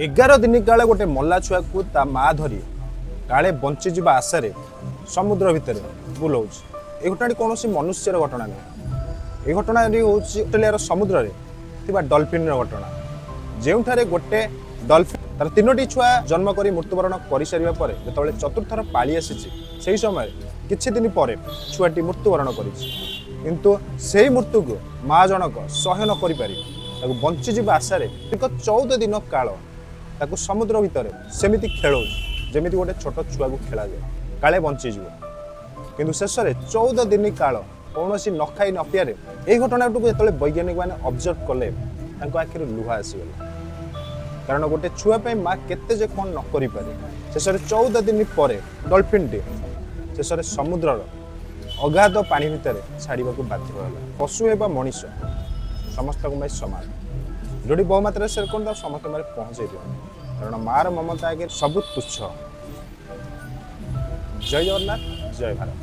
11 ଦିନ କାଳେ ଗୋଟେ ମଲା ଛୁଆକୁ ତା ମା ଧରି କାଳେ ବଞ୍ଚିଯିବା ଆଶାରେ ସମୁଦ୍ର ଭିତରେ ବୁଲଉଛି। ଏ ଘଟଣାଟି କୌଣସି ମନୁଷ୍ୟର ଘଟଣା ନୁହେଁ। ଏ ଘଟଣାଟି ହେଉଛି ଅଷ୍ଟ୍ରେଲିଆର ସମୁଦ୍ରରେ ଥିବା ଡଲଫିନ୍ର ଘଟଣା, ଯେଉଁଠାରେ ଗୋଟେ ଡଲଫିନ୍ ତାର ତିନୋଟି ଛୁଆ ଜନ୍ମ କରି ମୃତ୍ୟୁବରଣ କରିସାରିବା ପରେ ଯେତେବେଳେ ଚତୁର୍ଥର ପାଳି ଆସିଛି, ସେହି ସମୟରେ କିଛି ଦିନ ପରେ ଛୁଆଟି ମୃତ୍ୟୁବରଣ କରିଛି। କିନ୍ତୁ ସେହି ମୃତ୍ୟୁକୁ ମା ଜଣକ ସହ୍ୟ ନ କରିପାରି ତାକୁ ବଞ୍ଚିଯିବା ଆଶାରେ ଏକ 14 ଦିନ କାଳ ତାକୁ ସମୁଦ୍ର ଭିତରେ ସେମିତି ଖେଳଉଛି, ଯେମିତି ଗୋଟେ ଛୋଟ ଛୁଆକୁ ଖେଳାଯାଏ, କାଳେ ବଞ୍ଚିଯିବ। କିନ୍ତୁ ଶେଷରେ 14 ଦିନ କାଳ କୌଣସି ନ ଖାଇ ନ ପିଆରେ ଏହି ଘଟଣାଟିକୁ ଯେତେବେଳେ ବୈଜ୍ଞାନିକମାନେ ଅବଜର୍ଭ କଲେ, ତାଙ୍କ ଆଖିରୁ ଲୁହ ଆସିଗଲା। କାରଣ ଗୋଟେ ଛୁଆ ପାଇଁ ମା କେତେ ଯେ କ'ଣ ନ କରିପାରେ। ଶେଷରେ 14 ଦିନ ପରେ ଡଲଫିନ୍ଟି ଶେଷରେ ସମୁଦ୍ରର ଅଗାଧ ପାଣି ଭିତରେ ଛାଡ଼ିବାକୁ ବାଧ୍ୟ ହେଲା। ପଶୁ ହେବା ମଣିଷ, ସମସ୍ତଙ୍କ ପାଇଁ ସମାନ। ଯୋଉଠି ବହୁ ମାତ୍ରାରେ ସେୟାର କରନ୍ତୁ ଆଉ ସମସ୍ତଙ୍କ ପାଖରେ ପହଞ୍ଚେଇ ଦିଅନ୍ତୁ, କାରଣ ମାର ମମତା ଆଗରେ ସବୁ ତୁଚ୍ଛ। ଜୟ ଜଗନ୍ନାଥ, ଜୟ ଭାରତ।